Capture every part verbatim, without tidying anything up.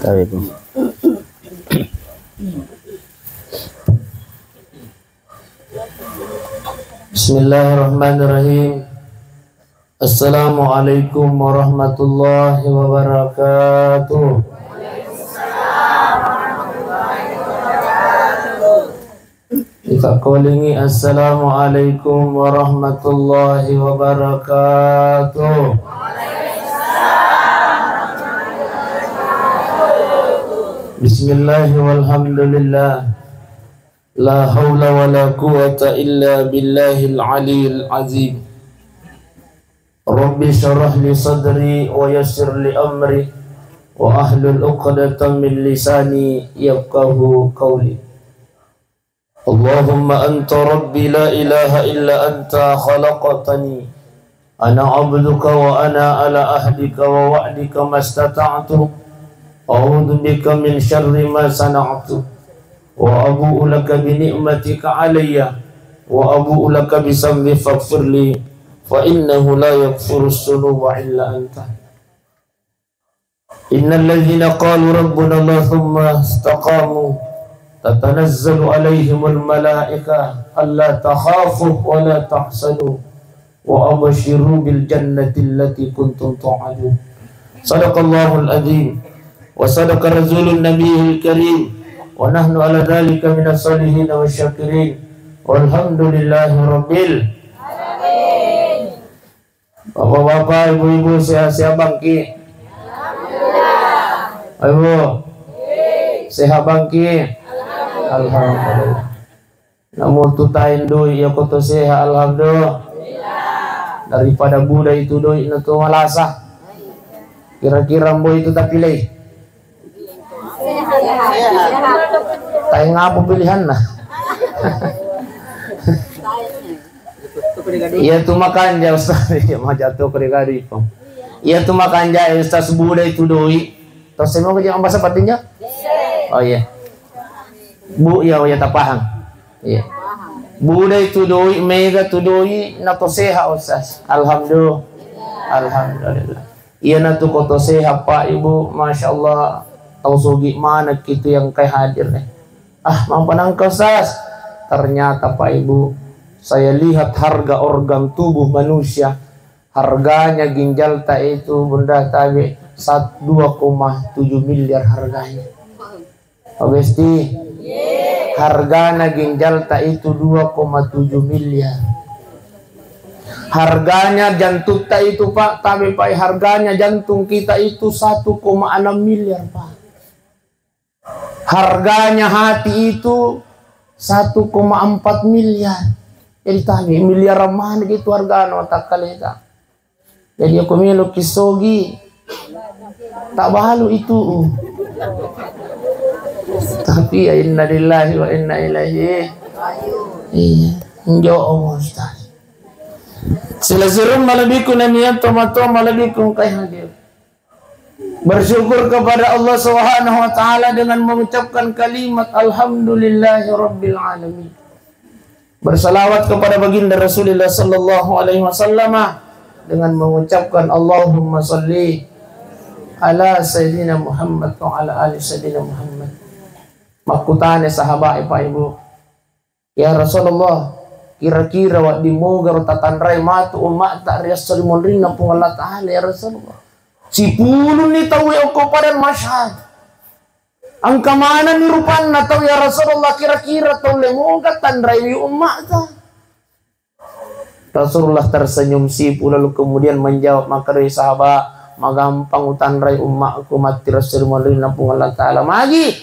Assalamualaikum. Bismillahirrahmanirrahim. Assalamualaikum warahmatullahi wabarakatuh. Kita callingi, "Assalamualaikum warahmatullahi wabarakatuh." Bismillah walhamdulillah. La haula wala quwwata illa billahil aliyil azim. Rabbi syrah li sadri wa yassir li amri wa ahlul uqdatan min lisani yafqahu qawli. Allahumma anta rabbi la ilaha illa anta khalaqtani. Ana abduka wa ana ala ahdika wa wa'dika mastata'tu. A'udzu bika min syarri ma sana'tu. Wa abu'u laka bi ni'matika alayya wa abu'u laka bi dzambi faghfirli fa innahu la yaghfirudz dzunuba illa anta. Innal ladzina qalu rabbuna Allah tsumma istaqamu tatanazzalu alaihimul malaika alla takhafu wa la tahzanu wa absyiru bil jannati allati kuntum tu'adun. Sadaqallahul adzim wa sadaqa rasulun nabiyil karim wa nahnu ala dzalika minas sholihin wasy syakirin walhamdulillahi rabbil alamin. Bapak-bapak, ibu-ibu, sehat-sehat bangki? Ayo, sehat bangki? Alhamdulillah. Namu tu taen doi, iya ko to sehat, alhamdulillah. Daripada buda itu doi na to malasa. Kira-kira mbo itu tapilih. Taeng apa pilihanna? Iya tu makanja, Ustaz. Iya, maja tu kode garu ipong. Iya tu makanja, Ustaz, buda itu doi. Tau semua ko jangan bahasa patinja? Oh iya. Bu, iya, iya, tapahang. Iya. Buda itu doi, mega tu doi, na to sehat, Ustaz. Alhamdulillah. Alhamdulillah. Iyanatu ko to sehat, Pak, Ibu, Masya Allah, tau sogi maneng kitu yang kai hadir, eh. Ah, mampanangka, Ustaz. Ternyata, Pak, Ibu, saya lihat harga organ tubuh manusia, harganya ginjalta itu, Bunda, tabe, sat-, dua koma tujuh miliar harganya. Pak Besti, hargana ginjalta itu dua koma tujuh miliar. Harganya jantutta itu, Pak, tabe, Pak, harganya jantung kita itu satu koma enam miliar, Pak. Harganya hati itu satu koma empat miliar. Jadi tabe, miliaran mana gitu hargana takkaleta. Jadi aku melo kisogi, tak balu itu. Tapi ya, innalillahi wa inna ilaihi. Iya, njo, Ustaz. Silessureng malebbiku nennia tomatoa malebbiku engkai hadir. Bersyukur kepada Allah Subhanahu wa Ta'ala dengan mengucapkan kalimat alhamdulillahi rabbil alamin. Bersalawat kepada baginda Rasulullah sallallahu alaihi wasallam dengan mengucapkan Allahumma salli ala Sayyidina Muhammad wa ala ali Sayyidina Muhammad. Makkutane sahabat, Pak, Ibu, "Ya Rasulullah, kira-kira wedding mogaro tatanrai matu umma'ta ri esso ri monrinna Puang Allah Ta'ala, ya Rasulullah?" Sipulunni tauwe okko Padang Mahsyar. Engka manenni rupanna tau, ya Rasulullah, kira-kira taulle moga tanraiwi umma'ta? Rasulullah tersenyum sipu lalu kemudian menjawab, makkeda, "Sahabat, magampang utanrai umma'ku matti ri esso ri monrinna Puang Allah Ta'ala. Magi?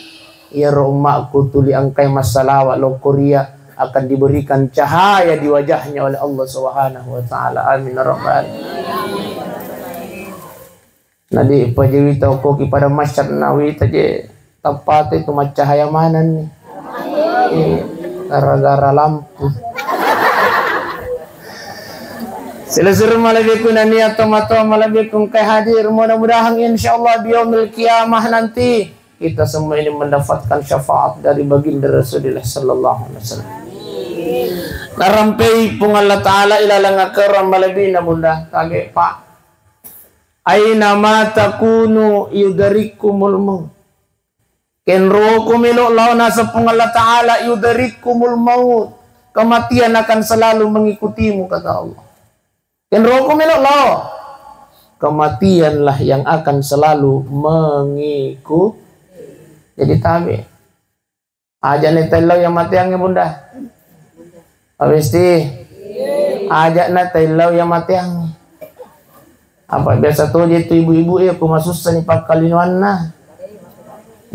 Iyaro umma'ku tuli engkai massalawa lao okko ria akan diberikan cahaya di wajahnya oleh Allah Subhanahu wa Ta'ala. Amin ya rabbal alamin." Nadi pajawi tau ko ki Padang Mahsyar nawita je tappate tu maccahaya manenni. Iya, gara-gara lampu. Silessureng malebbiku nennia tomatoa malebbiku engkai hadir. Mudah-mudahan insyaallah di yaumil qiyamah nanti kita semua ini mendapatkan syafaat dari baginda Rasulullah sallallahu alaihi wasallam. Narampei Puang Allah Ta'ala ilaleng akkarang malebbina, Bunda, tabe, Pak. Aina ma takunu yudrikkumul maut. Kenroko melo lao naseng Puang Allah Ta'ala, "Yudrikkumul maut." Kematian akan selalu mengikutimu, kata Allah. Kenroko melo lao. Kematianlah yang akan selalu mengikut. Jadi tabe. Aja' na taellau iya mateangnge, Bunda. Abesti. Aja' na taellau iya mateangnge. Apa biasa toje tu ibu-ibu e, ko masussa ni pakkalinoanna.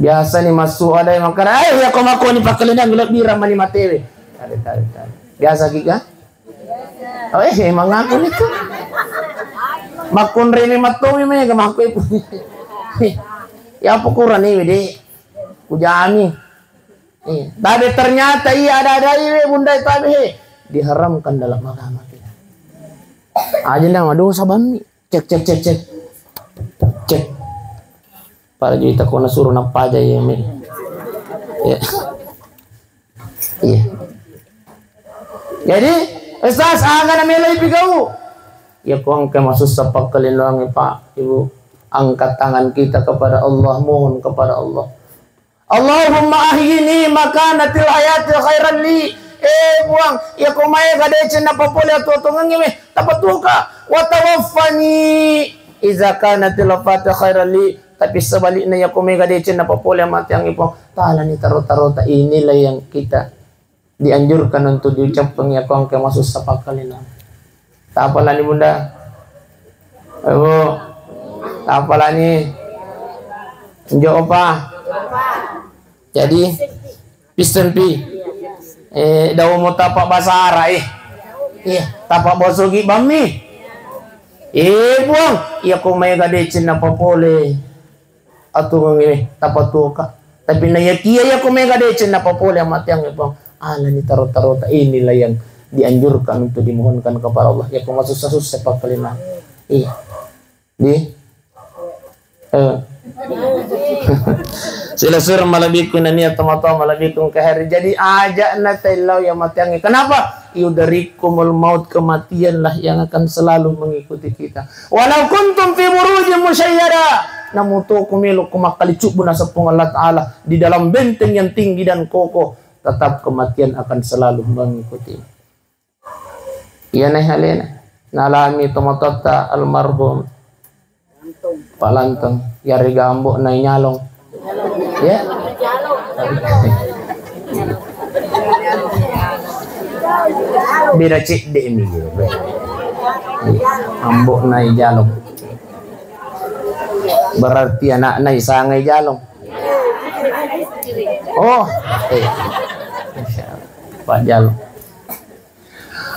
Biasa ni massu ada yang makkada, "Eh, iya ko makko ni pakkalinoang, lebbi ramani matewe." Tare, tare, tare. Biasa ki ga? Oh, eh, mangaku ni tu. Makkunrai ni mattomi mega makku ibu. Ya apa kurang ni, Dek? Kujami. Eh, tapi ternyata iya ada-ada iwe, Bunda, tapi, he, diharamkan dalam agama kita. Aja' na madosa bammi. Cek, cek, cek, cek. Cek. Pada juita ko nasuro napaja iya, Mi. Iya. Iya. Jadi, Ustaz, aga na melo ipigau? Ya, ko engka masussa pakkalinoangnge, Pak, Ibu, angkat tangan kita kepada Allah, mohon kepada Allah. Allahumma ahyini makanatil hayati khairan li. Eh, Puang, iya ko maega deceng napapole atuo-tuongengnge, tapatuoka. Wa tawaffani iza kanatil wafati khairan li. Tapi sebaliknya, iya ko maega deceng napapole mateangnge, Puang, talani taro-tarota. Inilah yang kita dianjurkan untuk diucapkan iya ko engka masussa pakkalinoang. Tapalani, Bunda? Ibu, tapalani? Njo opa? Jadi, pisten pi. Eh, dau mo tapa bahasa Arab, eh. Iya, tapa bosogi bammi. Eh, Puang, iya ko maega deceng napapole atuongengnge, tapatuoka. Tapi naiyakia iya ko maega deceng napapole mateangnge, Puang, alani taro-tarota. Inilah yang dianjurkan untuk dimohonkan kepada Allah. Iya ko masussa-sussa pakkalinoang. Iya. Di? Eh. Silessureng malebbiku nennia tomatoa malebbiku engka hairi. Jadi aja' na taellau iya mateangnge. Kenapa? Yudrikkumul maut, kematianlah yang akan selalu mengikuti kita. Walau kuntum fi burujin musyayyada. Namu to ko melo ko makkalicubbu naseng Puang Allah Ta'ala di dalam benteng yang tinggi dan kokoh, tetap kematian akan selalu mengikuti. Iyana alena nalami tomatoatta almarhum Pak Lanteng, iyarega ambo'na i Nyalong. Ya. Beda cedde' mi. Ambo'na i Jalong. Berarti anakna i Sanga i Jalong. Oh, eh. Masya Allah. Pak Jalong.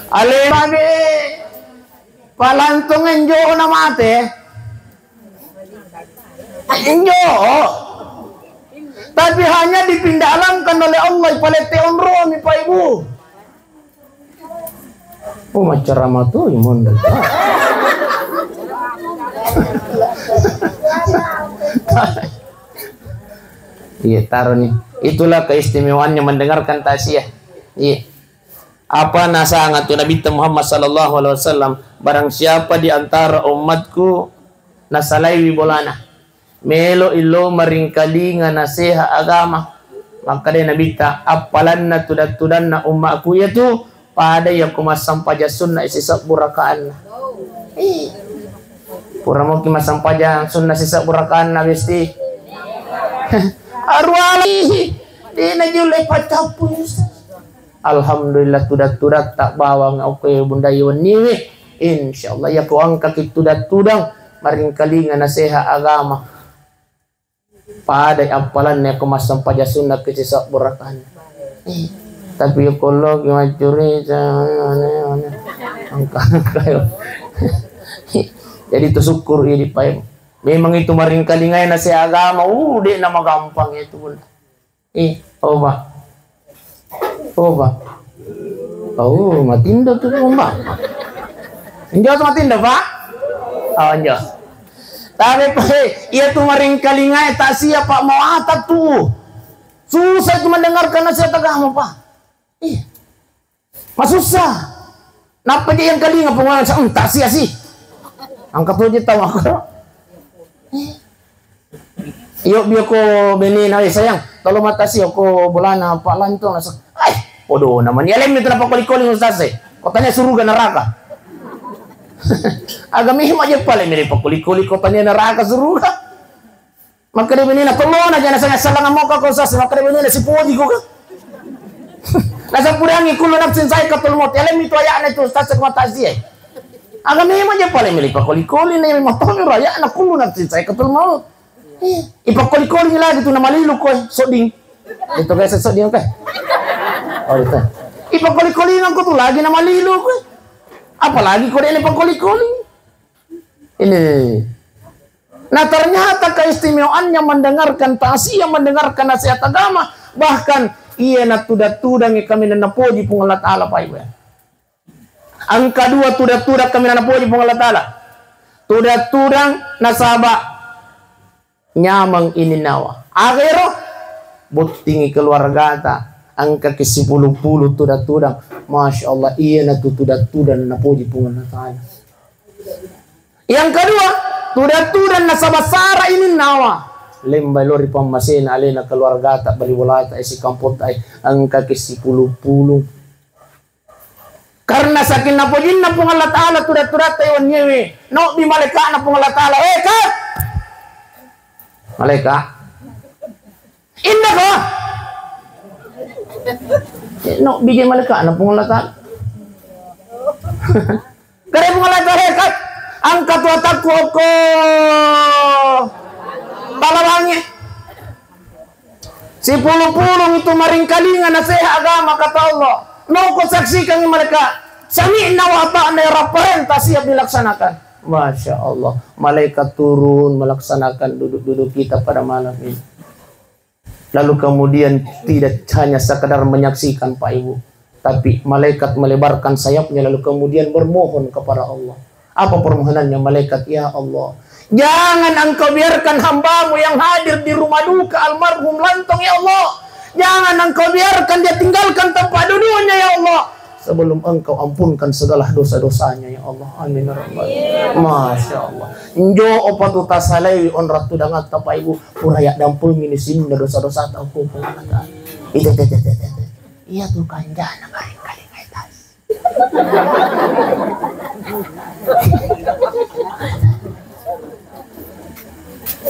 Alena mage Pak Lanteng, enjo na mate. Enjo. Tapi hanya dipindah alamkan oleh Allah, ipalette onromi, Pak Ibu. Oh, maccarama tu, Pak. Iya, taruh nih. Itulah keistimewaannya mendengarkan taksiah. Iya. Apa nasanga tu Nabitta Muhammad sallallahu alaihi wasallam, barang siapa di antara umatku nasalaiwi bolana, melo illo maringkalinga naseha agama, makkeda Nabitta, appalanna tudang-tudanna ummaku iyatu pada iyako massampajang sunna sisebbu rakaanna. Ih. Pura moki massampajang sunna sisebbu rakaanna, besti. Arualai, dena julle paccappu, Ustaz. Alhamdulillah, tudang-tudatta bawang okko bundai wenniwi. Insyaallah, iyako engkaki tudang-tudang maringkalinga naseha agama, padai appalanna ko massampajang sunna ke sisebbu rakaanna. Eh, tapi iyako loki maccurita, aneh-aneh. Engka-engka. Jadi, tusukkuru idi pae. Memang itu maringkalingai naseha agama, uh, de' namagampang itu, Bunda. Eh, oh, Pak. Oh, Pak. Oh, matindo tu, Pak. Enjo tu matindo, Pak? Oh, enjo. Tapi, Pak, eh, iya tu maringkalingai taksiah, Pak, mau atat tu. Susah itu mendengarkan nasihat agama, Pak. Iya. Masussa. Nappa je yang kalinga pengulangan sa-, hmm, taksiah sih. Angkat aja tahu aku. Eh. Iyo bioko benena, "Eh, sayang, tolong matasi oko bolana Pak Lantong." Langsung, "Ai, bodoh namanya." Alemmi tu napakoli-koli ustaz e. Kotanya suruga neraka. Agami maje pale mire pakoli-koli kotanya neraka suruga. Makkeda benena, "Tolong aja na saya salah ngomong ka ustaz." Makkeda benena, "Sipoji ko ka." Nasappurangi kullu nafsin za'iqatul maut. Alemmi tu ayana itu ustaz e, matasi e. Agami maje pale mire pakoli-koli ne matomi ayana kullu nafsin za'iqatul maut. Iya. Ipakkoli-koli lagi tu namalilu koe, sodding. Itu guys, sodding koe. Oh, itu. Ipakkoli-koli nangko tu lagi namalilu koe. Apalagi kau dia pakkoli-koli. Ini. Nah, ternyata keistimewaannya mendengarkan takziah, mendengarkan nasihat agama, bahkan iya natudang-tudangi kami dan napoji Puang Allah Ta'ala, Pak Ibu ya. Engka dua tudang-tudang kaminang napoji Puang Allah Ta'ala. Tudang-tudang nasaba nyameng ininnawa. Aga ero? Bottingi keluargata, engkaki sipulung-pulung tudang-tudang. Masya Allah, iyanatu tudang-tudang napoji Puang Allah Ta'ala. Yang kedua, tudang-tudang nasaba sara ininnawa. Lembai lori pammasena alena keluargata, bali bolata, esi kampota, engkaki sipulung-pulung. Karena saking napojinna Puang Allah Ta'ala tudang-tudangta iwanniewe, nobbi malaikatna Puang Allah Ta'ala, "Eh, Kat!" Malaikat. "Inna ko?" Eh, nobbi je malaikatna Puang Allah Ta'ala. Kare Puang Allah Ta'ala, "Eh, Kat, angka tu atakku okko talawangi." Sipulung-pulung itu maringkalinga naseha agama kata Allah. Noko saksikan mereka. Sami'na wa ata'na, ya Rabb, perintah siap dilaksanakan. Masya Allah. Malaikat turun melaksanakan duduk-duduk kita pada malam ini. Lalu kemudian tidak hanya sekedar menyaksikan, Pak Ibu, tapi malaikat melebarkan sayapnya lalu kemudian bermohon kepada Allah. Apa permohonannya malaikat? Ya Allah, jangan Engkau biarkan hambamu yang hadir di rumah duka almarhum Lantong, ya Allah. Jangan Engkau biarkan dia tinggalkan tempat duduknya, ya Allah, sebelum Engkau ampunkan segala dosa-dosanya, ya Allah. Amin ya rabbal alamin. Masya Allah. Njo opa tu tasalai onrang tudangatta, Pak Ibu, pura yaddampengi ni sininna dosa-dosata, hukum Allah Ta'ala. Itu, itu, itu, itu, itu. Iya tu kanjana maringkalinga itu.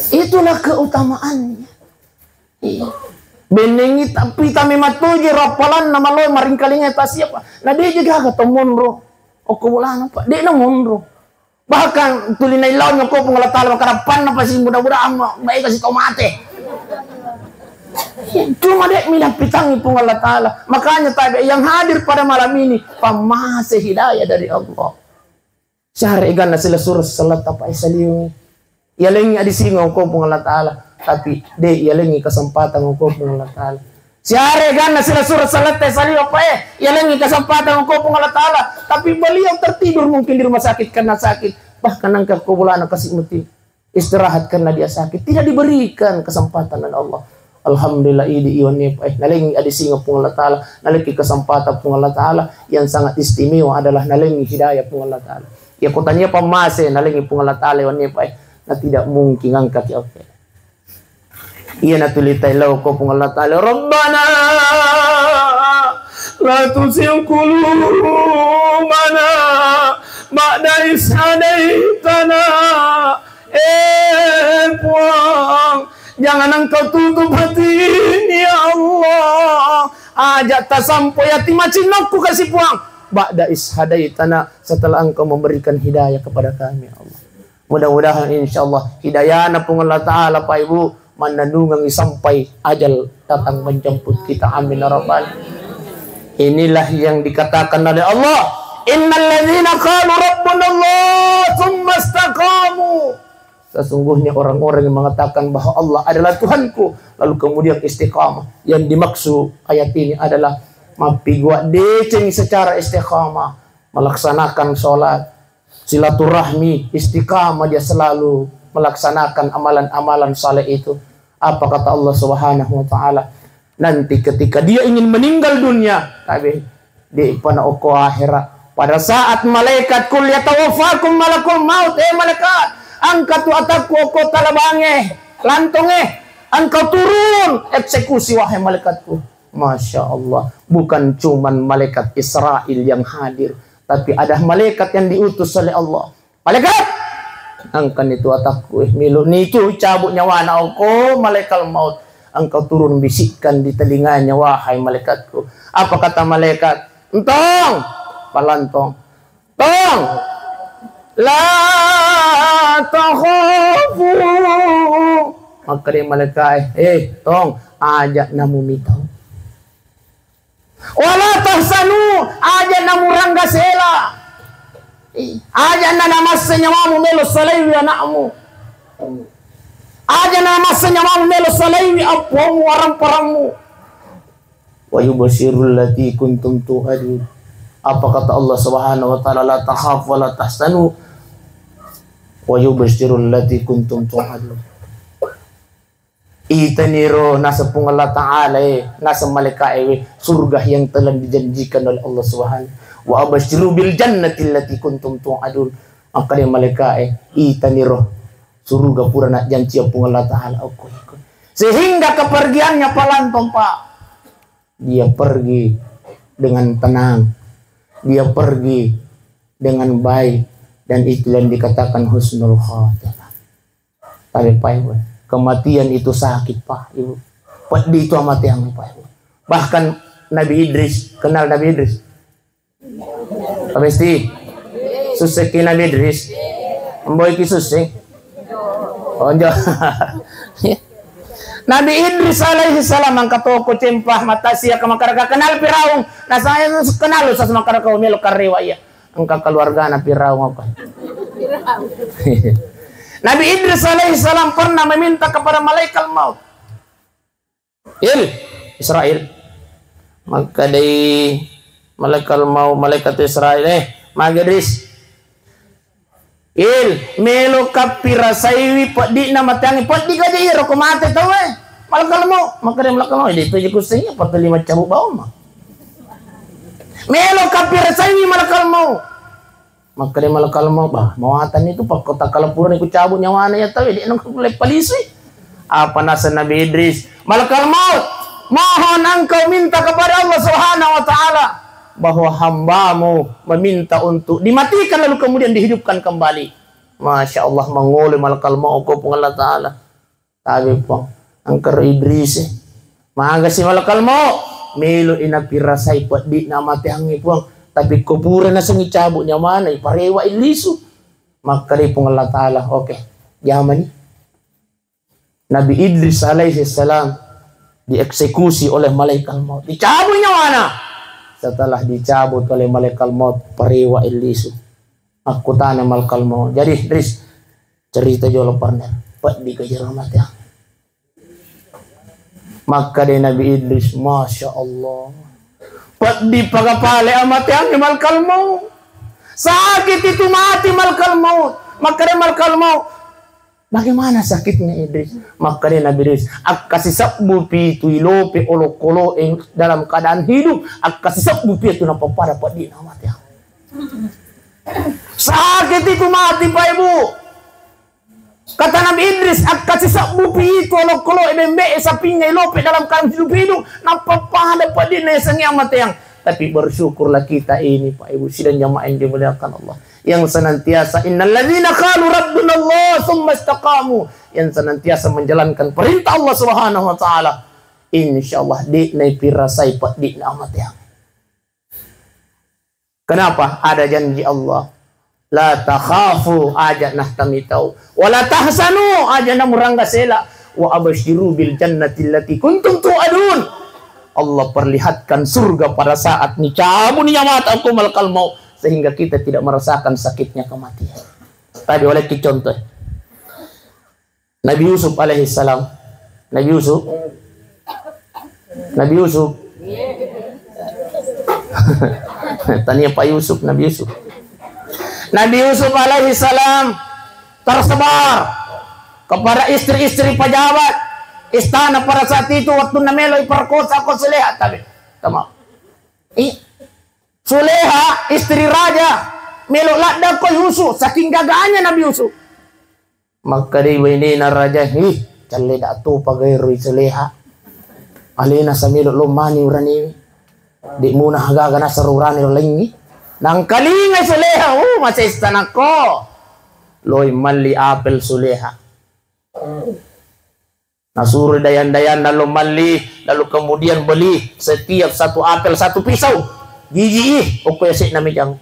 Itulah keutamaannya. Iya. Bennengi tapi tami matuji rappalanna malo maringkalinga tasiapa. Na de je gaga to monro. Okko bolana, Pak. De na monro. Bahkan tuli naillaunna ko Puang Allah Ta'ala makkeda, "Panna pasi mudah-mudahan ma-, baik kasi tau mate." Cuma de mi nappitangi Puang Allah Ta'ala. Makanya tabe yang hadir pada malam ini, pammase hidayah dari Allah. Siare ganna sila surah salata pa saliung. Yalengi adi singo ko Puang Allah Ta'ala. Tapi de yalengi kesempatan ko Puang Allah Ta'ala. Siare ganna sila surah salata saliung pa, eh, yalengi kesempatan ko Puang Allah Ta'ala. Tapi beliau tertidur mungkin di rumah sakit karena sakit. Bahkan engka ko bolana kasi mati istirahat karena dia sakit. Tidak diberikan kesempatan oleh Allah. Alhamdulillah, idi iwanni, eh, nalengi adi singa Puang Allah Ta'ala, nalengi kesempatan Puang Allah Ta'ala. Yang sangat istimewa adalah nalengi hidayah Puang Allah Ta'ala. Ya kutanya pamase nalengi Puang Allah Ta'ala iwanni, eh, na tidak mungkin angkat ya, oke. Iya natulitai lao ko Puang Allah Ta'ala, "Rabbana la tuzigh qulubana ba'da idh hadaytana." Eh, Puang, jangan Engkau tutup hati ini, ya Allah. Aja tasampo yati macinnokku kasi, Puang. Ba'da idh hadaytana, setelah Engkau memberikan hidayah kepada kami, ya Allah. Mudah-mudahan, insya Allah, hidayahna Puang Allah Ta'ala, Pak Ibu, mannennungengi sampai ajal datang menjemput kita. Amin ya rabbal. Inilah yang dikatakan oleh Allah, "Innal ladzina qalu rabbuna Allah tsumma istaqamu." Sesungguhnya orang-orang yang mengatakan bahwa Allah adalah Tuhanku, lalu kemudian istiqamah. Yang dimaksud ayat ini adalah mappigua deceng secara istiqamah, melaksanakan sholat, silaturahmi, istiqamah dia selalu melaksanakan amalan-amalan saleh itu. Apa kata Allah Subhanahu wa Ta'ala? Nanti ketika dia ingin meninggal dunia, tapi di pada oko akhirat. Pada saat malaikat, "Qul yatawaffakum malakul maut," eh malaikat, angkat tu atakku oko talabange. Lantong, eh, engkau turun eksekusi, wahai malaikatku. Masya Allah, bukan cuman malaikat Israel yang hadir, tapi ada malaikat yang diutus oleh Allah. Malaikat, angkani tu atakku, eh, melo ni tu cabut nyawana, oko malaikat maut. Engkau turun bisikkan di telinganya, wahai malaikatku. Apa kata malaikat? Entong, palantong. Tong, la takhafu. Makkeda malaikat, eh, tong, aja namu mitau. Wala tahzanu, aja namu rangga sela. Aja na namassa nyawamu melo salaiwi anakmu. Aja na namassa nyawamu melo salaiwi appomu, waramparammu. Wa yubsyirul lati kuntum tu'adun. Apa kata Allah Subhanahu wa Ta'ala? La takhaf wa la tahzanu. Wa yubsyirul lati kuntum tu'adun. Itaniro naseng Puang Allah Ta'ala, eh, naseng malaika'e, surga yang telah dijanjikan oleh Allah Subhanahu. Wa absyiru bil jannati allati kuntum tu'adun. Makkeda malaika'e, itaniro surga pura najjanci Puang Allah Ta'ala. Oke, oke. Sehingga kepergiannya palantong, Pak. Dia pergi dengan tenang. Dia pergi dengan baik. Dan itu yang dikatakan husnul khatimah. Tapi Pak Ibu, kematian itu sakit, Pak Ibu. Peddi itu amateang, Pak Ibu. Bahkan Nabi Idris, kenal Nabi Idris? Pamesti? Susseki Nabi Idris? Mboiki susse? Onjo. Nabi Idris alaihi salam engka toko cempah mata sia kemakaraka kenal Firaun. Nah, saya kenal usas makaraka melo karewa iya. Engka keluargana Firaun apa? Nabi Idris alaihi salam pernah meminta kepada malaikat maut. Il, Israel. Makkedai malaikat maut, malaikat Israel, eh, magi Idris. Il, melo kapirasaiwi peddi'na mateangnge, peddi kaja iyaro ko mate tauwe. Malaikat maut, makkeda malaikat maut, de' to je kusseng, apa tuli maccabu baoma. Melo kapirasaiwi malaikat maut. Makkeda malaikat maut, bah, mawatang itu pakko takkala purani kucabu nyawana iya tauwe, de' nengka kulle palisui. Apa naseng Nabi Idris? Malaikat maut, mohon engkau minta kepada Allah Subhanahu wa Ta'ala bahwa hambamu meminta untuk dimatikan lalu kemudian dihidupkan kembali. Masya Allah, mangolo malaikat maut ko Puang Allah Ta'ala. Tabe Puang, engkaro Idris e. Magasi malaikat maut, melo i napirasai peddi'na amateangnge Puang. Tapi ko pura nasengngi cabut nyawana, iparewa i lisu. Makkedai Puang Allah Ta'ala, oke, jamani. Nabi Idris alaihi salam dieksekusi oleh malaikat maut. Dicabut nyawana. Setelah dicabut oleh malaikat maut, parewa i lisu. Makkutana malaikat maut, jadi Idris, cerita jolo, partner, peddi ka jero amateang. Makkeda Nabi Idris, Masya Allah, peddi pagapale amateangnge malaikat maut. Sakit itu mati malaikat maut. Makkeda malaikat maut, bagaimana sakitnya Idris? Makkeda Nabi Idris, akkasisebbu pi tu ilope olokolo'e dalam keadaan hidup, akkasisebbu pi tu napappada peddi'na amateang. Sakit itu mati, Pak Ibu. Kata Nabi Idris, akkasisebbu pi itu olokolo'e, bembe'e, sapingnge, ilope dalam keadaan hidup-hidup, napappada peddi'na yasengnge amateang. Tapi bersyukurlah kita ini, Pak Ibu, sidang jamaah yang dimuliakan Allah, yang senantiasa, innalladzina qalu rabbunallah tsumma istaqamu, yang senantiasa menjalankan perintah Allah Subhanahu wa Ta'ala, insyaallah de' naipirasai peddi'na amateang. Kenapa? Ada janji Allah. La takhafu, aja nahtamitau. Wa la tahzanu, aja namurangga sela. Wa absyiru bil jannati allati kuntum tu'adun. Allah perlihatkan surga pada saat nicabut nyawata ko malaikat maut, sehingga kita tidak merasakan sakitnya kematian. Tadi oleh contoh. Nabi Yusuf alaihissalam. Nabi Yusuf. Nabi Yusuf. Tania Pak Yusuf, Nabi Yusuf. Nabi Yusuf alaihissalam tersebar kepada istri-istri pejabat istana pada saat itu, waktu namelo iperkosa ko Suleha, tapi tama. Ih, Suleha istri raja melo ladda ko Yusuf, saking gaganya Nabi Yusuf. Makkedai bainena raja, "Ih, Calle da' to pagaero i Soleha. Alena samelo lo mani uranewe. De' muna gaga nasaro urane ro laingngi. Nangkalingai Soleha, uh, masessa nako. Loi malli apel Soleha. Nasuro dayang-dayang lalu malli, lalu kemudian beli setiap satu apel satu pisau. Jiji i, okko yase'na mejang.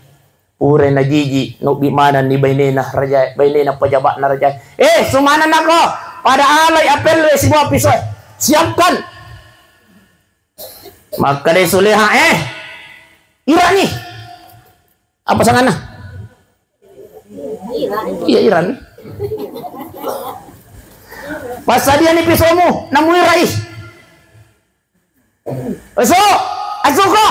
Pura najiji, nobbi manenni bainena rajae, bainena pejaba'na rajae. "Eh, sumaneng nako, pada alai apel we sibawa pisau. Siapkan." Makkeda Soleha, "Eh, irani." Apa sanganna? Iya, iran. Passadiani pisomu, namuirai. Esso, asuko.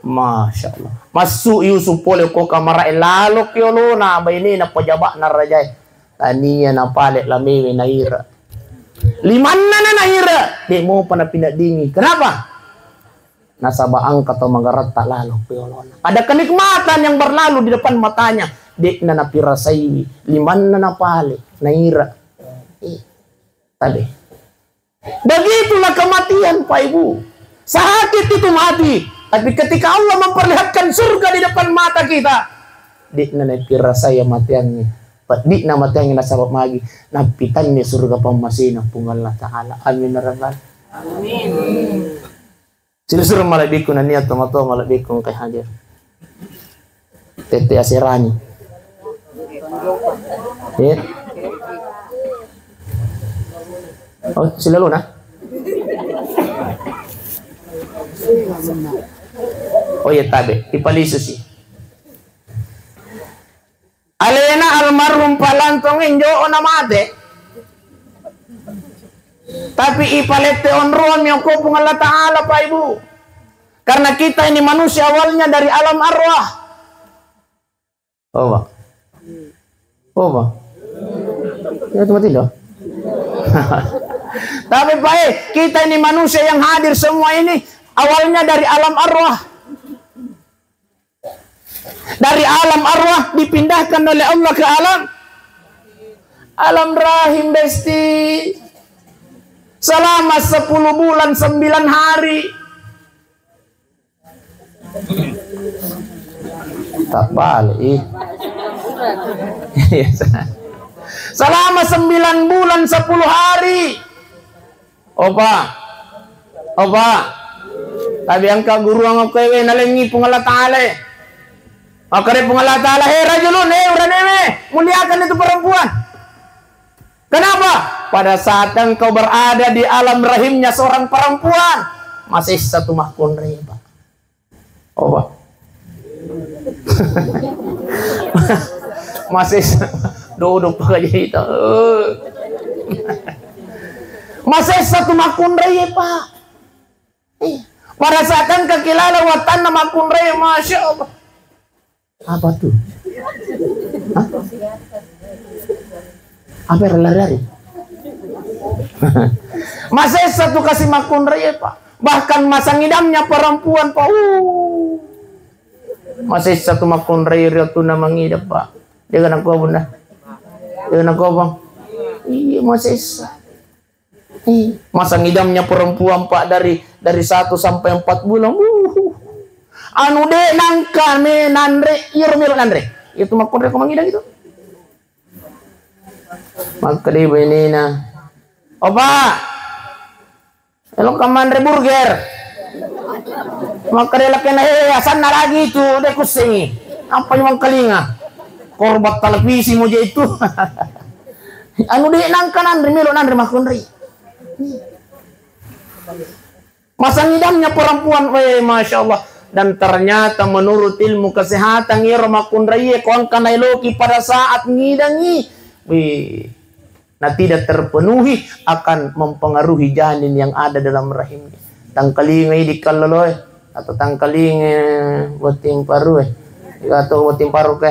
Masya Allah. Masuk Yusuf pole ko kamarae, lalo ki olona bainena pejaba'na rajae. Tania napale lamewe naira. Limanna na naira, de' mopa napineddingi. Kenapa? Nasaba engka tau magaratta lalo pi olona. Ada kenikmatan yang berlalu di depan matanya, de'na napirasaiwi, limanna napale, naira. Eh, tabe. Begitulah kematian, Pak Ibu. Sakit itu mati, tapi ketika Allah memperlihatkan surga di depan mata kita, de'na napirasai mateangnge. Peddi'na mateangnge nasaba magi, nappitanni surga pammasena Puang Allah Ta'ala. Amin ya Rabbal. Amin. Siro-siro malebbiku nennia tomatoa malebbiku engkai hadir. Tette aserani. Iya. Oh, silalona? Oh iya, tabe, ipalisu si. Alena almarhum Pak Lantong enjo na mate. Tapi ipalette onroang mi okko Puang Allah Ta'ala, Pak Ibu. Karena kita ini manusia awalnya dari alam arwah. Oh, Pak. Oh, Pak. Ya, tempat tidur. Tapi, Pak, eh, kita ini manusia yang hadir semua ini awalnya dari alam arwah. Dari alam arwah dipindahkan oleh Allah ke alam, alam rahim, Besti. Selama sepuluh bulan sembilan hari. Tak balik, ih. Selama sembilan bulan sepuluh hari. Opa. Opa. Tapi engka guruang okko ewe nalengngi Puang Allah Ta'ala. Makkeda Puang Allah Ta'ala, "Hei rajulun, hei uranewe, muliakan itu perempuan." Kenapa? Pada saat engkau berada di alam rahimnya seorang perempuan, masessa tu makkunrai, Pak. Opa. Masessa. Duduk pakai cerita. Masessa tu makkunrai, Pak. Eh, pada saat engka kilala wattanna makkunrai, Masya Allah. Apa tuh? Hah? Apa yang lari-lari? Masessa tu kasi makkunrai, Pak. Bahkan masa ngidamnya perempuan, Pak. Uh. Masessa tu makkunrai riotuna mangidam, Pak. Dia kena kau, Bunda. Dia kena kau, Bang. Iya, masessa. Eh, masa ngidamnya perempuan, Pak, dari, dari satu sampai empat bulan. Wuh. Anu de' nangka me nanre, iyaro melo nanre. Itu makkunrai ko mangidang itu. Makkeda bainena, "Opa, elo ka manre burger." Makkeda lakena, "Eh, asanna lagi itu, de' kussengi. Apa yang kalinga? Korban televisi mo je itu." Anu de' nangka nanre, melo nanre makkunrai. Masa ngidamnya perempuan, weh, Masya Allah. Dan ternyata menurut ilmu kesehatan, iyaro makkunraie ko engka naeloki pada saat ngidangi, weh, na tidak terpenuhi akan mempengaruhi janin yang ada dalam rahimnya. Tangkalingai di kalloloe atau tangkalingai botting parue atau botting paruke.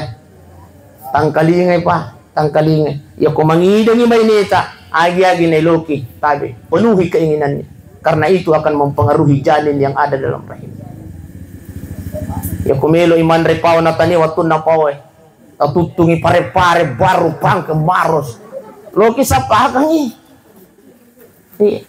Tangkalingai, Pak, tangkalingai. Iya ko mangidangi baineta, agi-agi naeloki, tabe, penuhi keinginannya. Karena itu akan mempengaruhi janin yang ada dalam rahim. Iya ko melo i manre pao natania wattunna paoe. Tatuttungi pare-pare baru pangke maros. Loki sapakangi. Ri